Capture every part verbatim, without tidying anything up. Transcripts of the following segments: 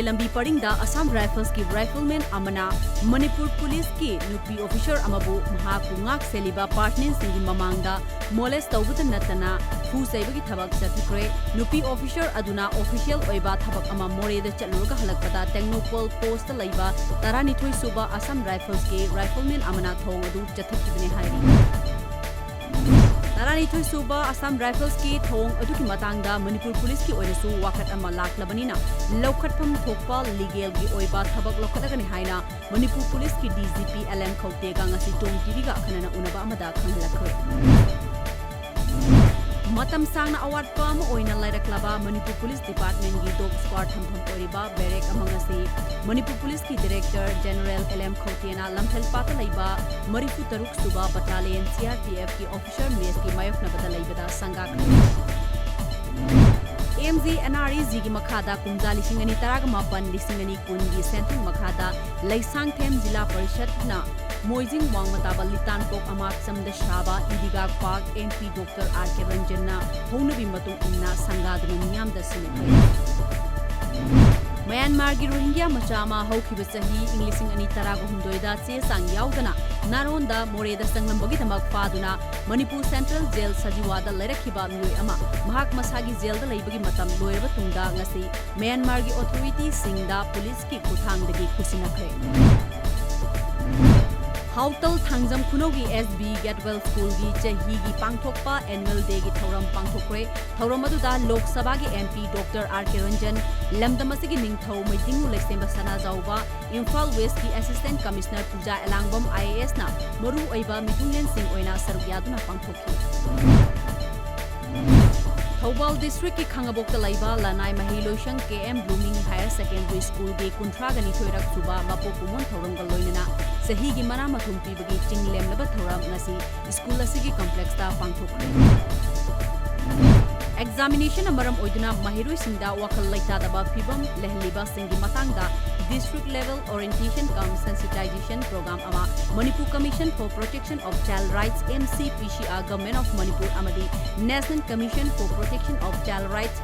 ꯂꯝꯕꯤ ꯄꯔꯤꯡꯗ Assam Riflesꯀꯤ rifleman ꯑꯃꯅ ꯃꯅꯤꯄꯨꯔ ꯄꯨꯂꯤꯁꯀꯤ ꯅꯨꯄꯤ officer ꯑꯃꯕꯨ ꯃꯍꯥꯛꯄꯨ ꯉꯥꯛ ꯁꯦꯜꯂꯤꯕ partnerꯁꯤꯡꯒꯤ ꯃꯃꯥꯡꯗ molest ꯇꯧꯕꯗ ꯅꯠꯇꯅ ꯈꯨ ꯆꯩꯕꯒꯤ ꯊꯕꯛ ꯆꯠꯊꯈ꯭ꯔꯦ꯫ ꯅꯨꯄꯤ officer ꯑꯗꯨꯅ official ꯑꯣꯏꯕ ꯊꯕꯛ ꯑꯃ ꯃꯣꯔꯦꯗ ꯆꯠꯂꯨꯔꯒ ꯍꯜꯂꯛꯄꯗ ꯇꯦꯡꯅꯧꯄꯜ postꯇ ꯂꯩꯕ ꯇꯔꯥꯅꯤꯊꯣꯏ ꯁꯨꯕ Assam Riflesꯀꯤ rifleman ꯑꯃꯅ ꯊꯧꯑꯣꯡ ꯑꯗꯨ ꯆꯠꯊꯈꯤꯕꯅꯤ ꯍꯥꯏꯔꯤ꯫ ꯇꯔꯥꯅꯤꯊꯣꯏ ꯁꯨꯕ Assam Riflesꯀꯤ ꯊꯧꯑꯣꯡ ꯑꯗꯨꯒꯤ ꯃꯇꯥꯡꯗ ꯃꯅꯤꯄꯨꯔ ꯄꯨꯂꯤꯁꯀꯤ ꯑꯣꯏꯅꯁꯨ ꯋꯥꯀꯠ ꯑꯃ ꯂꯥꯛꯂꯕꯅꯤꯅ, ꯂꯧꯈꯠꯐꯝ ꯊꯣꯛꯄ legalꯒꯤ ꯑꯣꯏꯕ ꯊꯕꯛ ꯂꯧꯈꯠꯂꯒꯅꯤ ꯍꯥꯏꯅ ꯃꯅꯤꯄꯨꯔ ꯄꯨꯂꯤꯁꯀꯤ DGP LM ꯈꯧꯇꯦꯒ ꯉꯁꯤ TOM TVꯒ ꯑꯈꯟꯅꯅ ꯎꯅꯕ ꯑꯃꯗ ꯈꯪꯍꯜꯂꯛꯈ꯭ꯔꯦ꯫ ꯃꯇꯝ ꯁꯥꯡꯅ ꯑꯋꯥꯠꯄ ꯑꯃ ꯑꯣꯏꯅ ꯂꯩꯔꯛꯂꯕ ꯃꯅꯤꯄꯨꯔ ꯄꯨꯂꯤꯁ departmentꯀꯤ dog squad ꯊꯝꯐꯝ ꯑꯣꯏꯔꯤꯕ barrack ꯑꯃ ꯉꯁꯤ ꯃꯅꯤꯄꯨꯔ ꯄꯨꯂꯤꯁꯀꯤ director general LM ꯈꯧꯇꯦꯅ ꯂꯝꯐꯦꯜꯄꯥꯠꯇ ꯂꯩꯕ ꯃꯔꯤꯐꯨ ꯇꯔꯨꯛ ꯁꯨꯕ battalion CRPFꯀꯤ officer messꯀꯤ ꯃꯥꯌꯣꯛꯅꯕꯗ ꯂꯩꯕꯗ ꯁꯪꯒꯥꯈ꯭ꯔꯦ꯫ MGNREGꯒꯤ ꯃꯈꯥꯗ ꯀꯨꯝꯖꯥ ꯂꯤꯁꯤꯡ ꯑꯅꯤ ꯇꯔꯥꯒ ꯃꯥꯄꯟ, ꯂꯤꯁꯤꯡ ꯑꯅꯤ ꯀꯨꯟꯒꯤ ꯁꯦꯟꯊꯪ ꯃꯈꯥꯗ ꯂꯩꯁꯥꯡꯊꯦꯝ ꯖꯤꯂꯥ ꯄꯔꯤꯁꯠꯅ ꯃꯣꯏꯖꯤꯡ ꯋꯥꯡꯃ ꯇꯥꯕ ꯂꯤꯇꯥꯟꯄꯣꯛ ꯑꯃꯥꯛꯆꯝꯗ ꯁꯥꯕ ꯏꯗꯤꯒꯥ park MP Doctor R K ꯔꯟꯖꯟꯅ ꯍꯧꯅꯕꯤ ꯃꯇꯨꯡ ꯏꯟꯅ ꯁꯪꯒꯥꯗꯨꯅ ꯃꯤꯌꯥꯝꯗ ꯁꯤꯟꯅꯈ꯭ꯔꯦ꯫ ꯃ꯭ꯌꯥꯟꯃꯥꯔꯒꯤ ꯔꯣꯍꯤꯡꯒ꯭ꯌꯥ ꯃꯆꯥ ꯑꯃ ꯍꯧꯈꯤꯕ ꯆꯍꯤ ꯏꯪ ꯂꯤꯁꯤꯡ ꯑꯅꯤ ꯇꯔꯥꯒ ꯍꯨꯝꯗꯣꯏꯗ ꯆꯦ ꯆꯥꯡ ꯌꯥꯎꯗꯅ ꯅꯥꯔꯣꯟꯗ ꯃꯣꯔꯦꯗ ꯆꯪꯂꯝꯕꯒꯤꯗꯃꯛ ꯐꯥꯗꯨꯅ ꯃꯅꯤꯄꯨꯔ Central Jail ꯁꯖꯤꯋꯥꯗ ꯂꯩꯔꯛꯈꯤꯕ ꯃꯤꯑꯣꯏ ꯑꯃ ꯃꯍꯥꯛ ꯃꯁꯥꯒꯤ jailꯗ ꯂꯩꯕꯒꯤ ꯃꯇꯝ ꯂꯣꯏꯔꯕ ꯇꯨꯡꯗ ꯉꯁꯤ ꯃ꯭ꯌꯥꯟꯃꯥꯔꯒꯤ authorityꯁꯤꯡꯗ ꯄꯨꯂꯤꯁꯀꯤ ꯈꯨꯠꯊꯥꯡꯗꯒꯤ ꯈꯨꯠꯁꯤꯟꯅꯈ꯭ꯔꯦ꯫ ꯍꯥꯎꯇꯜ ꯊꯥꯡꯖꯝ ꯈꯨꯅꯧꯒꯤ S B Gatewell Schoolꯒꯤ ꯆꯍꯤꯒꯤ ꯄꯥꯡꯊꯣꯛꯄ annual dayꯒꯤ ꯊꯧꯔꯝ ꯄꯥꯡꯊꯣꯛꯈ꯭ꯔꯦ꯫ ꯊꯧꯔꯝ ꯑꯗꯨꯗ ꯂꯣꯛ ꯁꯚꯥꯒꯤ MP Doctor R K Ranjan, ꯂꯝꯗꯝ ꯑꯁꯤꯒꯤ ꯅꯤꯡꯊꯧ ꯃꯩꯖꯤꯡꯉꯨ ꯂꯩꯁꯦꯝꯕ ꯁꯅꯥꯖꯥꯎꯕ, ꯏꯝꯐꯥꯜ Westꯀꯤ Assistant Commissioner ꯄꯨꯖꯥ ꯑꯦꯂꯥꯡꯕꯝ IASꯅ ꯃꯔꯨꯑꯣꯏꯕ ꯃꯤꯊꯨꯡꯂꯦꯟꯁꯤꯡ ꯑꯣꯏꯅ ꯁꯔꯨꯛ ꯌꯥꯗꯨꯅ ꯄꯥꯡꯊꯣꯛꯈꯤ꯫ ꯊꯧꯕꯥꯜ districtꯀꯤ ꯈꯥꯉꯕꯣꯛꯇ ꯂꯩꯕ ꯂꯅꯥꯏ ꯃꯍꯩꯂꯣꯏꯁꯪ K M Blooming Higher Secondary Schoolꯒꯤ ꯀꯨꯟꯊ꯭ꯔꯥꯒ ꯅꯤꯊꯣꯏꯔꯛ ꯁꯨꯕ ꯃꯄꯣꯛ ꯀꯨꯝꯑꯣꯟ ꯊꯧꯔꯝꯒ ꯂꯣꯏꯅꯅ ꯆꯍꯤꯒꯤ ꯃꯅꯥ ꯃꯊꯨꯝ ꯄꯤꯕꯒꯤ ꯆꯤꯡꯂꯦꯝꯂꯕ ꯊꯧꯔꯝ ꯉꯁꯤ school ꯑꯁꯤꯒꯤ complexꯇ ꯄꯥꯡꯊꯣꯛꯈ꯭ꯔꯦ꯫ Examinationꯅ ꯃꯔꯝ ꯑꯣꯏꯗꯨꯅ ꯃꯍꯩꯔꯣꯏꯁꯤꯡꯗ ꯋꯥꯈꯜ ꯂꯩꯇꯥꯗꯕ ꯐꯤꯚꯝ ꯂꯩꯍꯜꯂꯤꯕꯁꯤꯡꯒꯤ ꯃꯇꯥꯡꯗ district level orientation cum sensitization program ꯑꯃ Manipur Commission for Protection of Child Rights, M C P C R, Government of Manipur ꯑꯃꯗꯤ National Commission for Protection of Child Rights,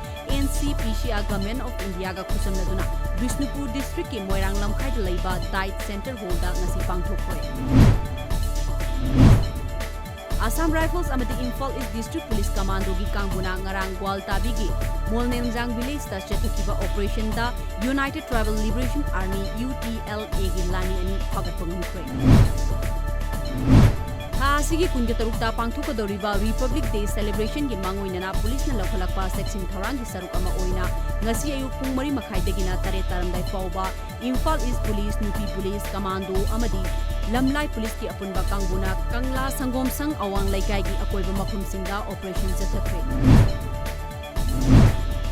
C P C I Government of India ꯒ ꯈꯨꯠꯁꯝꯅꯗꯨꯅ Bishnupur district ꯀꯤ ꯃꯣꯏꯔꯥꯡ ꯂꯝꯈꯥꯏꯗ ꯂꯩꯕ Diet Center Hall ꯗ ꯉꯁꯤ ꯄꯥꯡꯊꯣꯛꯈ꯭ꯔꯦ꯫ Assam Rifles ꯑꯃꯗꯤ Imphal East District Police Commando ꯒꯤ ꯀꯥꯡꯕꯨꯅ ꯉꯔꯥꯡ ꯒ꯭ꯋꯥꯜꯇꯥꯕꯤꯒꯤ ꯃꯣꯜꯅꯦꯝꯖꯥꯡ village ꯇ ꯆꯠꯊꯈꯤꯕ operation the United Tribal Liberation Army, U T L A, ꯒꯤ ꯂꯥꯟꯃꯤ ꯑꯅꯤ ꯐꯥꯒꯠꯄ ꯉꯝꯈ꯭ꯔꯦ꯫ ꯊꯥ ꯑꯁꯤꯒꯤ ꯀꯨꯟꯒ ꯇꯔꯨꯛꯇ ꯄꯥꯡꯊꯣꯛꯀꯗꯧꯔꯤꯕ Republic Day celebration ꯒꯤ ꯃꯥꯡꯑꯣꯏꯅꯅ police ꯅ ꯂꯧꯈꯠꯂꯛꯄ ꯆꯦꯛꯁꯤꯟ ꯊꯧꯔꯥꯡꯒꯤ ꯁꯔꯨꯛ ꯑꯃ ꯑꯣꯏꯅ ꯉꯁꯤ ꯑꯌꯨꯛ ꯄꯨꯡ ꯃꯔꯤ ꯃꯈꯥꯏꯗꯒꯤꯅ ꯇꯔꯦꯠ ꯇꯥꯔꯝꯗꯥꯏ ꯐꯥꯎꯕ Imphal East Police, Nupi Police, Commando ꯑꯃꯗꯤ ꯂꯝꯂꯥꯏ police ꯀꯤ ꯑꯄꯨꯟꯕ ꯀꯥꯡꯕꯨꯅ ꯀꯪꯂꯥ ꯁꯪꯒꯣꯝ ꯁꯪ ꯑꯋꯥꯡ ꯂꯩꯀꯥꯏꯒꯤ ꯑꯀꯣꯏꯕ ꯃꯐꯝꯁꯤꯡꯗ operation ꯆꯠꯊꯈ꯭ꯔꯦ꯫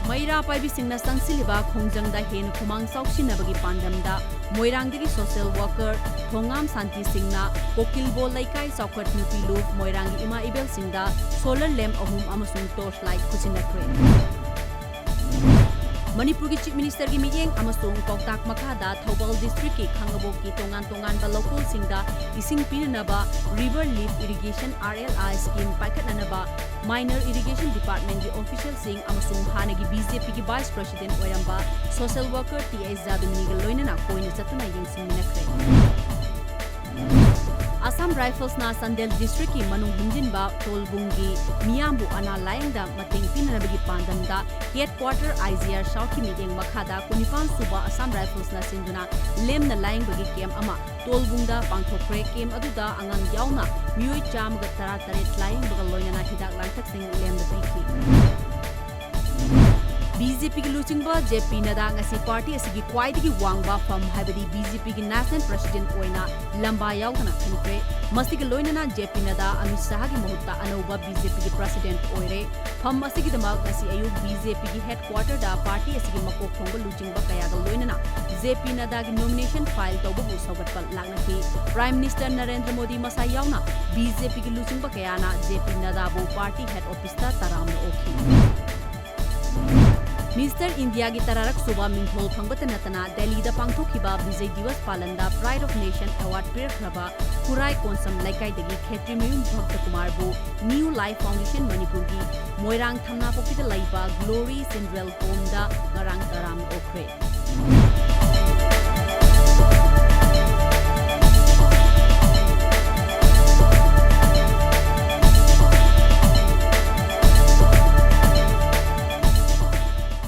ꯃꯩꯔꯥ ꯄꯥꯏꯕꯤꯁꯤꯡꯅ ꯆꯪꯁꯤꯜꯂꯤꯕ ꯈꯣꯡꯖꯪꯗ ꯍꯦꯟꯅ ꯈꯨꯃꯥꯡ ꯆꯥꯎꯁꯤꯟꯅꯕꯒꯤ ꯄꯥꯟꯗꯝꯗ ꯃꯣꯏꯔꯥꯡꯗꯒꯤ social worker ꯊꯣꯉꯥꯝ ꯁꯥꯟꯇꯤ ꯁꯤꯡꯅ ꯀꯣꯀꯤꯜꯕꯣ ꯂꯩꯀꯥꯏ ꯆꯥꯎꯈꯠ ꯅꯨꯄꯤ ꯂꯨꯞ ꯃꯣꯏꯔꯥꯡꯒꯤ ꯏꯃꯥ ꯏꯕꯦꯜꯁꯤꯡꯗ solar lamp ꯑꯍꯨꯝ ꯑꯃꯁꯨꯡ torch light ꯈꯨꯠꯁꯤꯟꯅꯈ꯭ꯔꯦ꯫ ꯃꯅꯤꯄꯨꯔꯒꯤ Chief Minister ꯒꯤ ꯃꯤꯠꯌꯦꯡ ꯑꯃꯁꯨꯡ ꯄꯥꯎꯇꯥꯛ ꯃꯈꯥꯗ ꯊꯧꯕꯥꯜ district ꯀꯤ ꯈꯥꯡꯉꯕꯣꯛꯀꯤ ꯇꯣꯉꯥꯟ ꯇꯣꯉꯥꯟꯕ ꯂꯧꯀꯣꯜꯁꯤꯡꯗ ꯏꯁꯤꯡ ꯄꯤꯅꯅꯕ River Lift Irrigation, R L I, scheme ꯄꯥꯏꯈꯠꯅꯅꯕ Minor Irrigation Department ꯀꯤ official ꯁꯤꯡ ꯑꯃꯁꯨꯡ ꯍꯥꯟꯅꯒꯤ B J P ꯒꯤ Vice President ꯑꯣꯏꯔꯝꯕ social worker T S ꯖꯥꯗꯨꯃꯅꯤꯒ ꯂꯣꯏꯅꯅ ꯀꯣꯏꯅ ꯆꯠꯇꯨꯅ ꯌꯦꯡꯁꯤꯟꯃꯤꯟꯅꯈ꯭ꯔꯦ꯫ Assam Rifles ꯅ ꯆꯥꯟꯗꯦꯜ district ꯀꯤ ꯃꯅꯨꯡ ꯍꯨꯝꯖꯤꯟꯕ ꯇꯣꯜꯕꯨꯡꯒꯤ ꯃꯤꯌꯥꯝꯕꯨ ꯑꯅꯥ ꯂꯥꯌꯦꯡꯗ ꯃꯇꯦꯡ ꯄꯤꯅꯅꯕꯒꯤ ꯄꯥꯟꯗꯝꯗ headquarter I G R South ꯀꯤ ꯃꯤꯠꯌꯦꯡ ꯃꯈꯥꯗ ꯀꯨꯟꯅꯤꯄꯥꯟ ꯁꯨꯕ Assam Rifles ꯅ ꯁꯤꯟꯗꯨꯅ ꯂꯦꯝꯅ ꯂꯥꯌꯦꯡꯕꯒꯤ camp ꯑꯃ ꯇꯣꯜꯕꯨꯡꯗ ꯄꯥꯡꯊꯣꯛꯈ꯭ꯔꯦ꯫ Camp ꯑꯗꯨꯗ ꯑꯉꯥꯡ ꯌꯥꯎꯅ ꯃꯤꯑꯣꯏ ꯆꯥꯝꯃꯒ ꯇꯔꯥ ꯇꯔꯦꯠ ꯂꯥꯌꯦꯡꯕꯒ ꯂꯣꯏꯅꯅ ꯍꯤꯗꯥꯛ ꯂꯥꯡꯊꯛꯁꯤꯡ ꯂꯦꯝꯅ ꯄꯤꯈꯤ꯫ B J P ꯒꯤ ꯂꯨꯆꯤꯡꯕ J P ꯅꯗꯥ ꯉꯁꯤ party ꯑꯁꯤꯒꯤ ꯈ꯭ꯋꯥꯏꯗꯒꯤ ꯋꯥꯡꯕ ꯐꯝ, ꯍꯥꯏꯕꯗꯤ B J P ꯒꯤ National President ꯑꯣꯏꯅ ꯂꯝꯕꯥ ꯌꯥꯎꯗꯅ ꯈꯟꯈ꯭ꯔꯦ꯫ ꯃꯁꯤꯒ ꯂꯣꯏꯅꯅ J P ꯅꯗꯥ ꯑꯃꯤꯠ ꯁꯥꯍꯒꯤ ꯃꯍꯨꯠꯇ ꯑꯅꯧꯕ B J P ꯒꯤ President ꯑꯣꯏꯔꯦ꯫ ꯐꯝ ꯑꯁꯤꯒꯤꯗꯃꯛ ꯉꯁꯤ ꯑꯌꯨꯛ B J P ꯒꯤ headquarter ꯗ party ꯑꯁꯤꯒꯤ ꯃꯀꯣꯛ ꯊꯣꯡꯕ ꯂꯨꯆꯤꯡꯕ ꯀꯌꯥꯒ ꯂꯣꯏꯅꯅ J P ꯅꯗꯥꯒꯤ nomination file ꯇꯧꯕꯕꯨ ꯁꯧꯒꯠꯄ ꯂꯥꯛꯅꯈꯤ꯫ Prime Minister Narendra Modi ꯃꯁꯥ ꯌꯥꯎꯅ B J P ꯒꯤ ꯂꯨꯆꯤꯡꯕ ꯀꯌꯥꯅ J P ꯅꯗꯥꯕꯨ party head office ꯇ ꯇꯔꯥꯝꯅ ꯑꯣꯛꯈꯤ꯫ ꯃꯤꯁꯇꯔ ꯏꯟꯗꯤꯌꯥꯒꯤ ꯇꯔꯥꯔꯛ ꯁꯨꯕ ꯃꯤꯡꯊꯣꯜ ꯐꯪꯕꯇ ꯅꯠꯇꯅ ꯗꯦꯜꯂꯤꯗ ꯄꯥꯡꯊꯣꯛꯈꯤꯕ Bijay ꯗꯤꯋꯁ ꯄꯥꯂꯟꯗ Pride of Nation Award ꯄꯤꯔꯛꯈ꯭ꯔꯕ ꯈꯨꯔꯥꯏ ꯀꯣꯟꯁꯝ ꯂꯩꯀꯥꯏꯗꯒꯤ ꯈꯦꯇ꯭ꯔꯤꯃꯌꯨꯝ ꯚꯛꯇ ꯀꯨꯃꯥꯔꯕꯨ New Life Foundation ꯃꯅꯤꯄꯨꯔꯒꯤ ꯃꯣꯏꯔꯥꯡ ꯊꯝꯅꯥꯄꯣꯛꯄꯤꯗ ꯂꯩꯕ Glory Funeral Homeꯗ ꯉꯔꯥꯡ ꯇꯔꯥꯝꯅ ꯑꯣꯛꯈ꯭ꯔꯦ꯫